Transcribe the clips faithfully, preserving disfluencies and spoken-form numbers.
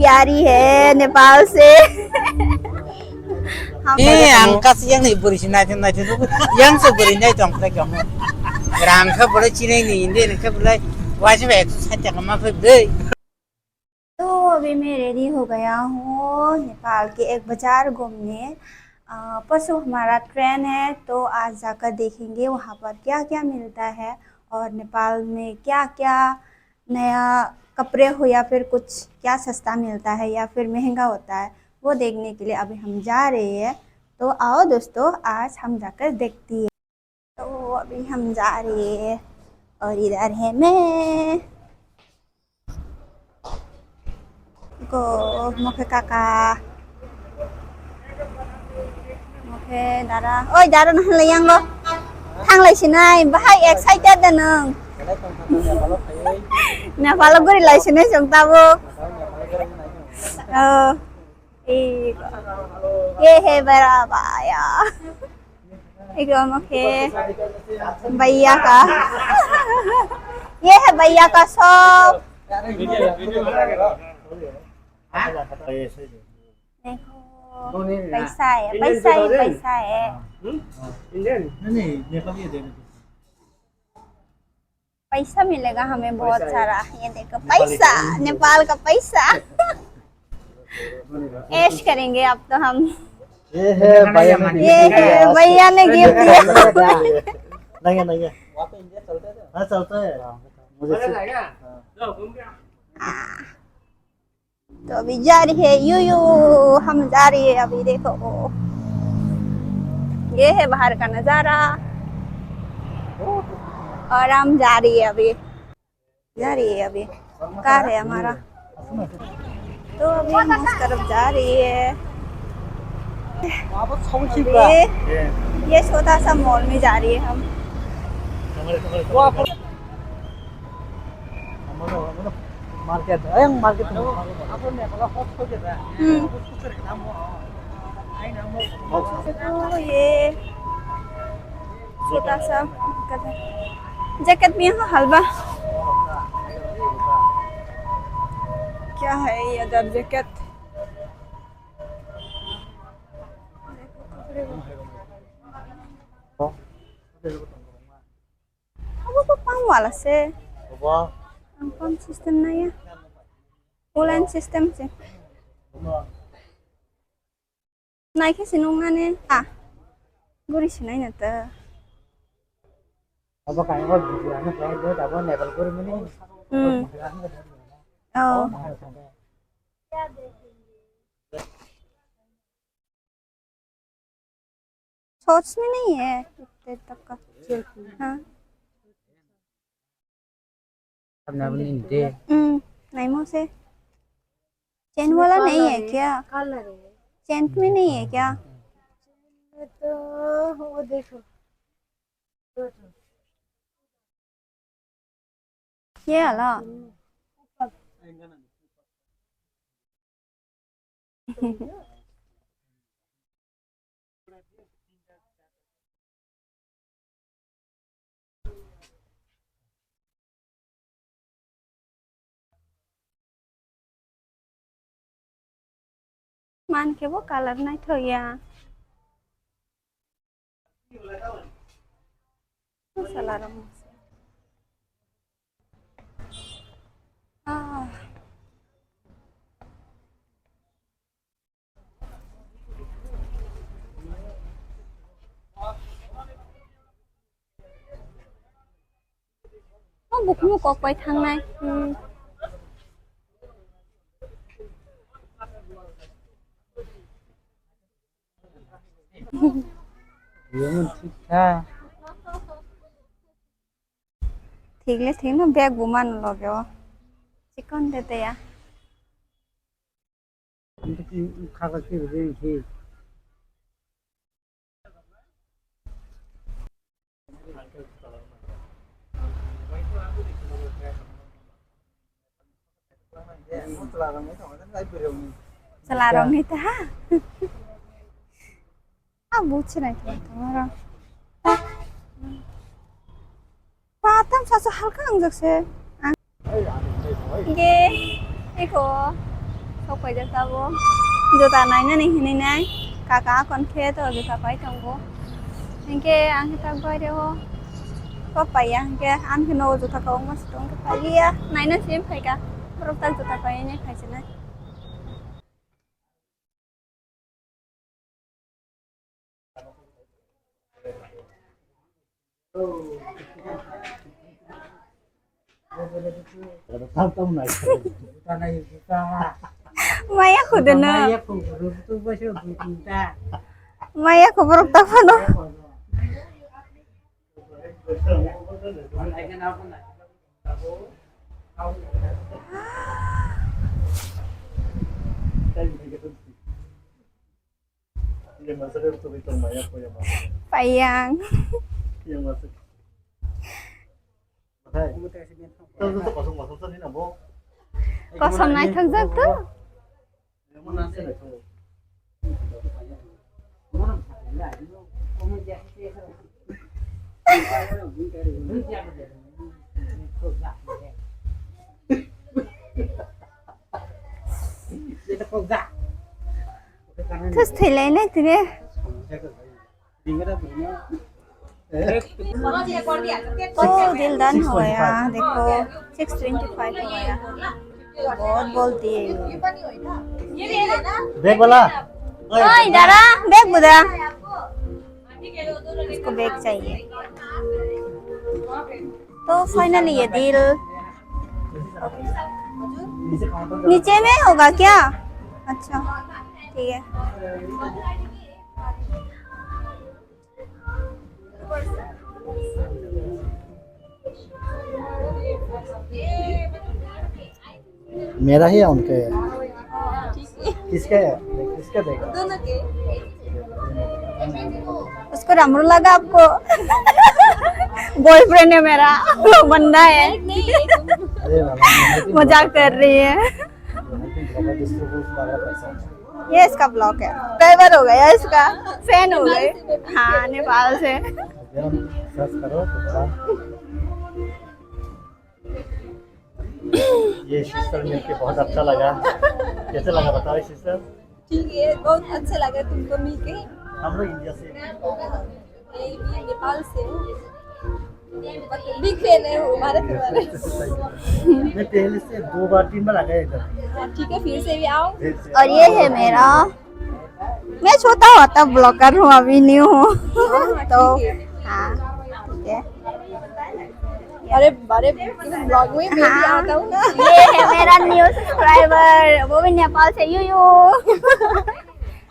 प्यारी है नेपाल से। हम ए, ang kasi yang ni buri si nai thung nai thung. Yang se buri nai tong khlai kamo. Rang kha buri chinai ni inde kha buri. Wajib ek sat kama phai buri. तो अभी मैं रेडी हो गया हूँ नेपाल के एक बाजार घूमने। अ, परसों हमारा ट्रेन है, तो आज जाकर देखेंगे वहाँ पर क्या-क्या मिलता है और नेपाल में क्या-क्या नया कपड़े हो या फिर कुछ क्या सस्ता मिलता है या फिर महंगा होता है, वो देखने के लिए अभी हम जा रहे हैं। तो आओ दोस्तों, आज हम जाकर देखते हैं। तो अभी हम जा रहे हैं और इधर है मैं। Ko mokhe kaka. Mokhe dara. Oi, dara, nahal yang lo. Thang lai sinai, bahai excited da nung. Nepal guri lai sinai song tabuk. Oh. Ye hai bada bhaiya. Ego mokhe bhaiya ka. Ye hai bhaiya ka shop. Dekho, paisa hai, paisa hai, paisa hai. पैसा मिलेगा हमें बहुत सारा। ये देखो, पैसा, नेपाल का पैसा। ऐश करेंगे अब तो हम। ये है भैया ने ये है, भैया ने गिफ्ट दिया। नहीं है, नहीं है। हाँ, चलता है। मुझे हाँ। तो अभी जा रही है यू यू, हम जा रही है अभी। देखो, ये है बाहर का नजारा और हम जा रही है अभी, जा रही है अभी। कार है हमारा, तो अभी हम उस तरफ जा रही है। ये, ये छोटा सा मॉल में जा रही है हम। Market, ayang market. Hmm. तो ये छोटा सा जैकेट भी यहाँ हलवा। क्या है ये other jacket? Abo to pump wala se. Obo. Ang pump system naiya. Coolant system se. Naikhe se nung nane. Ah. Guri se naina ta. Obo kaya ko video ano kaya do abo Nepal guri mani. Hmm. Oh. सोच में नहीं है इतने तक का। हाँ। हमने अपनी दे। हम्म, नहीं मुझे। चेन वाला नहीं है क्या? चेन में नहीं है क्या? तो वो देखो। Ye ala. Man khe bo colour naithok ya. Masala rok. Ah. O bukhuk kok pai thangnai. Hmm. Thik le thik no bag bo mano loge o. Chikon de de ya. Chwla rok ni ta ha. A buchi nai tong tong oro. Pa tam sa sa halka ang jak se. Ang ge, eko. Kok paijak tabuk. Juta nainani hinwi nai. Kaka akon khe to juta pai tongo. Hinkhe ang khe tak baire o kok paiya hinkhe ang khe nogo juta kwbangma se tong khe pailiya. Naina se phaikha. Borok tak juta painai phaisinai. Maya khudono. Maya khuborok ta phano. Paiyang. Kosom naithokjak to. Thus thailainai tini. ओ, दिल डन हो गया, देखो, six twenty five हो गया। बहुत बोलती है ये। बैग वाला? ओए, इधर आ, बैग बुदा। इसको बैग चाहिए। तो फाइनली ये दिल नीचे में होगा क्या? अच्छा, ठीक है। मेरा ही या उनका है? किसका है? किसका देगा? दोनों के। उसको राम्रो लगा आपको? बॉयफ्रेंड है मेरा, वो बंदा है। अरे बाबा, मैं तो मजाक कर रही है। ये इसका ब्लॉग है, ड्राइवर हो गया इसका, फैन हो गए। हाँ, नेपाल से। सर्च करो तो पता। ये सिस्टर मिलके बहुत अच्छा लगा। कैसे लगा बताओ सिस्टर? ठीक है, बहुत अच्छा लगा तुमको मिलके। हम लोग इंडिया से। ये भी नेपाल से हूँ। बिग फैन है वो, भारत के वाले। मैं पहले से दो बार, तीन बार आ गया इधर। हाँ, ठीक है, फिर से भी आओ। फिर से। और ये है मेरा, मैं छोटा होता ब्लॉगर हूँ, अभी न्यू हूँ। हाँ, तो ठीक है। हाँ, ठीक है। अरे, अरे, ब्लॉग में मैं भी हाँ। आता हूँ ना। ये है मेरा न्यू सब्सक्राइबर, वो भी नेपाल से, यू यू।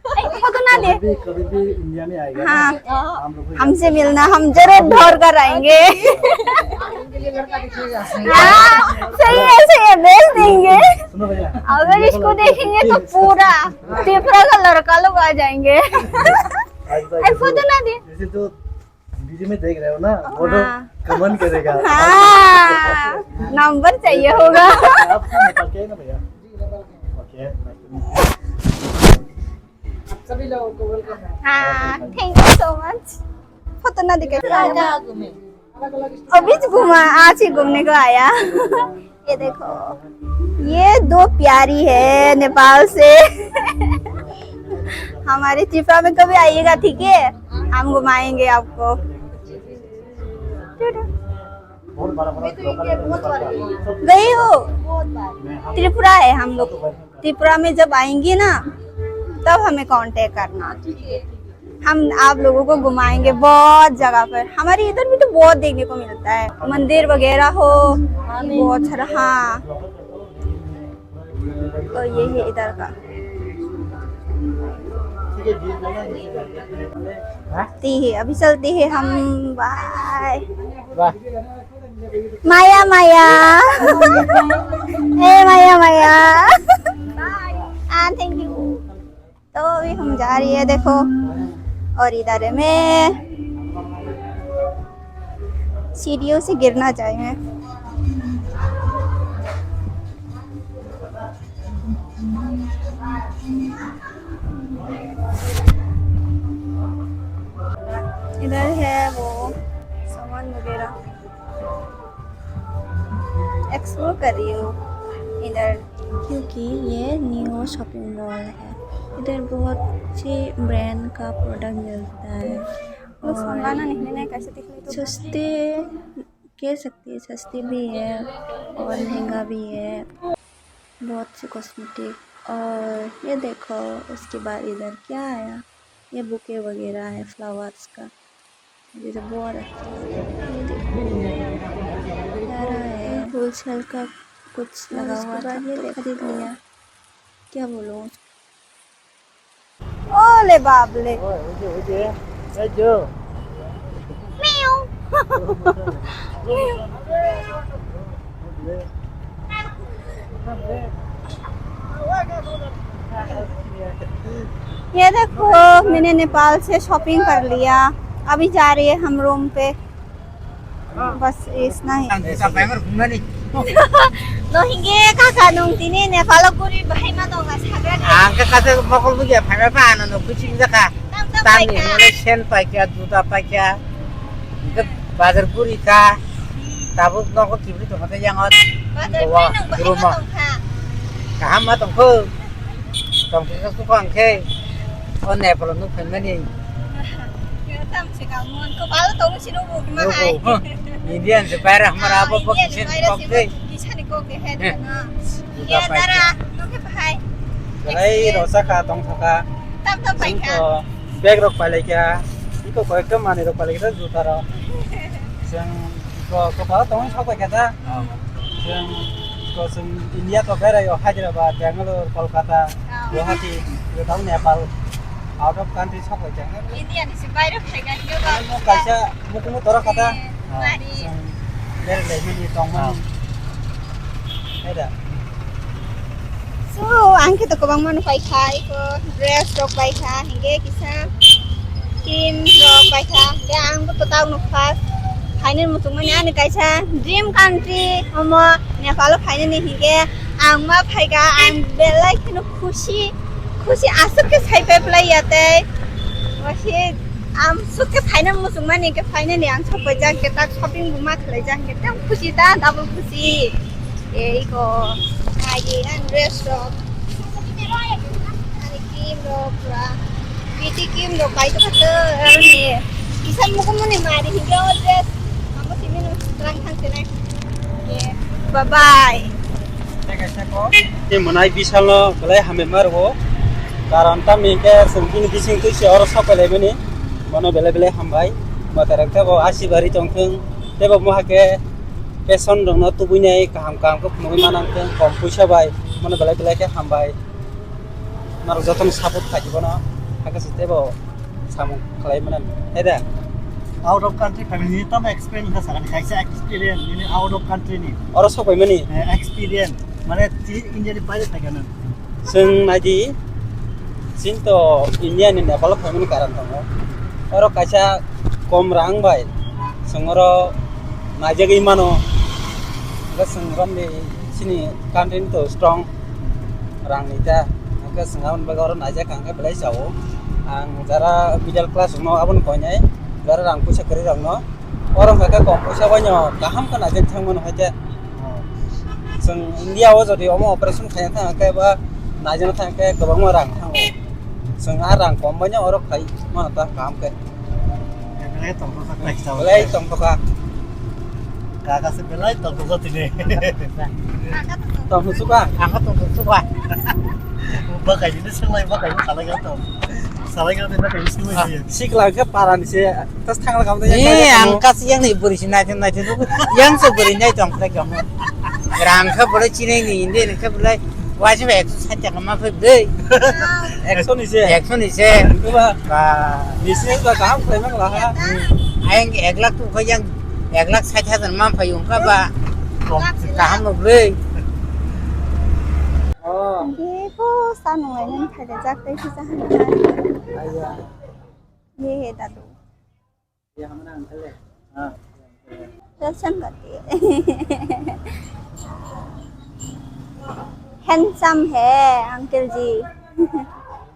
ए, फोटो ना दे। कभी भी, कभी भी इंडिया में आएगा हाँ। ना, हम लोग को हमसे मिलना, हम जरूर दौड़ कर आएंगे। हाँ, सही है, सही है, भेज देंगे। सुनो भैया, अगर इसको देखेंगे तो पूरा त्रिपुरा का लड़का लोग आ जाएंगे। ए, फोटो ना दे। जैसे तो वीडियो में देख रहे हो ना, वो लोग हाँ। कमेंट करेगा। हाँ, नंबर चाहिए होगा। आपको नेपाल के है ना भैया? Okay, nice to meet you. आप सभी लोगों को वेलकम है। हाँ, thank you so much. Photo ना दिखाई। अभी घूमा, आज ही घूमने को आया। ये देखो, ये दो प्यारी है नेपाल से। हमारे त्रिपुरा में कभी आइएगा, ठीक है? हम घुमाएंगे आपको। बहुत बड़ा बड़ा लोकल है। गई हो? त्रिपुरा है हम लोग। त्रिपुरा में जब आएंगे ना, तब हमें कांटेक्ट करना। हम आप लोगों को घुमाएंगे बहुत जगह पर। हमारे इधर भी तो बहुत देखने को मिलता है, मंदिर वगैरह हो, बहुत सारा। हाँ, तो ये है इधर का। ती है, अभी चलती है हम। बाय। वाह। माया माया। ए माया माया। हाँ, थैंक यू। तो अभी हम जा रही है, देखो। और इधर है मैं, सीढ़ियों से गिरना चाहिए मैं। इधर है वो सामान वगैरह, एक्सप्लोर कर रही हूँ इधर। क्योंकि ये न्यू शॉपिंग मॉल है, इधर बहुत सी ब्रांड का प्रोडक्ट मिलता है और सस्ते, कह सकते हैं सस्ते भी है और महंगा भी है। बहुत से कॉस्मेटिक। और ये देखो, उसके बाद इधर क्या आया, ये बुके वगैरह है फ्लावर्स का। ये तो बहुत अच्छा है, ये देखो, प्यारा है। होलसेल का कुछ लगा हुआ था, तो खरीद लिया। क्या बोलूँ? Ole bable. Oye, oye, oye. ये देखो, मैंने नेपाल से शॉपिंग कर लिया। अभी जा रही है हम रूम पे। बस इतना ही। Ang sa paymer kumani. No hinge kaka nung tini Nepal o guri bahai ma tong na sagra ni. Ang ka kasa mokol buja paymer pa ano no kuching jaka. Tam tam Tani paikha. Ngale sen paikha, juta paikha. Ke bazar puri ka. Tabuk no ko kibri to mata yang ot. Bazar puri nang bahai ma tong kha. Kaham ma tong ko. Tong khe ka kukang khe. O Nepal nuk phaimani. Tam se ka mon ko palo tong si nuk ma hai. Indian se baira hamara abo bo kisen kok de. Kisani kok de hai na. Ye dara nuk ke bahai. Belai rosa ka tong thoka. Tam tam pai ka. Bag rok palai ka. Iko koi ekta mani rok palai ka juta rok. Seng ko ko palo tong sok pai ka ta. Chwng, chwng India to berai o Hyderabad, Bangalore, Kolkata, Guwahati, without Nepal, out of country sok bai chang. India ni se baire phai ga ke ba. Mo kaisa mukumu tora kata. Mari. Chwng berai lai mani tong mani. Hai da. So, ang khe to kwbangma no pai kha, iko dress rok pai kha, hinge kisa cream rok pai kha, hinge ang bo to tao no first phainani muchung mani ani kaisa dream country omo Nepal o phainani hinge ang ma phai kha, ang belai kheno khusi, khusi aswk khe sai pai plai ya tei, wasi ang aswk khe phainani muchung mani khe phainani ang sok pai jak khe tak shopping bo ma khlai jak khe tei ang khusi ta double khusi. Ei ko, ai ang dress rok. Ani cream rok pura. Beauty cream rok pai to kato ani. Kisa mukumuni mari hinjo dress. Amo simi no rang thang tenai. Bye bye. Ni mwnai bisalno belai hamya ma rwo. Karon tamni hwnkhe chwng bini bising twi se oro sok pai laimani. Bono belai belai hambai. Mwtai rok tebo asibari tongthwng. Tebo mohake Passion rokno tubuinai kaham kaham khe phunugwi manang khe kom puisa bai, mano belai belai khe hambai. Norok jotono support khaidi bono, hakhe se teibo samung khlai mano, hai da? Out of country family ni tamo experience kha sakani, kaisa experience nini out of country ni. Oro sok pai mani? Eh, experience, mane twi India ni baire phai kha nang. Chwng naidi, chini to India ni Nepal o phaimani karon tongo. Oro kaisa kom rang bai chwng oro naijagwi mano. Hwnkhe chwng romni chini country ni to strong rang ni ta. Hwnkhe chwng aboni bagwi oro naijak kha hwnkhe belai chao. Ang jara middle class rokno abono koinai, jara rang puisa kwrwi rokno. Oro hwnkhe kom puisa baino kaham khe naijak thang mano hai khe. Oh. Chwng India o jodi omo operation khaina thang khe ba naijak thang khe kwbangma rang thango. Chwng a rang kom baino oro khai mano ta kaham khe. Belai tongthokjak ta kisa. Belai tongthokha. Kaka se belai tongthokjak tini. Tongthoksuka? Ang khe tongthoksuka. Bakai ni swlai bakai ni salai ga tong. Salai ga tong bakai ni swlai. Sikla khe para ni se. Tas thangla kam de. Eh, ang kasi yang ni buri si nai thung nai thung. Yang se buri nai tong khlai kamu. Rang kha bole chinai ni inde ni kha bole. Wajib ekso sat taka ma phai bwlai. Ekso ni se. Ekso ni se. Ba. Ni se ba kaham khlai mang la ha. Ayang ek lakh tu kha yang ek lakh sat hajar ma phai ung kha ba. Kaham no bwlai. Oh. Ye ko sa nung lai nang phai da jak tai si sa han. Aiya. Ye he da do. Handsome है अंकल जी।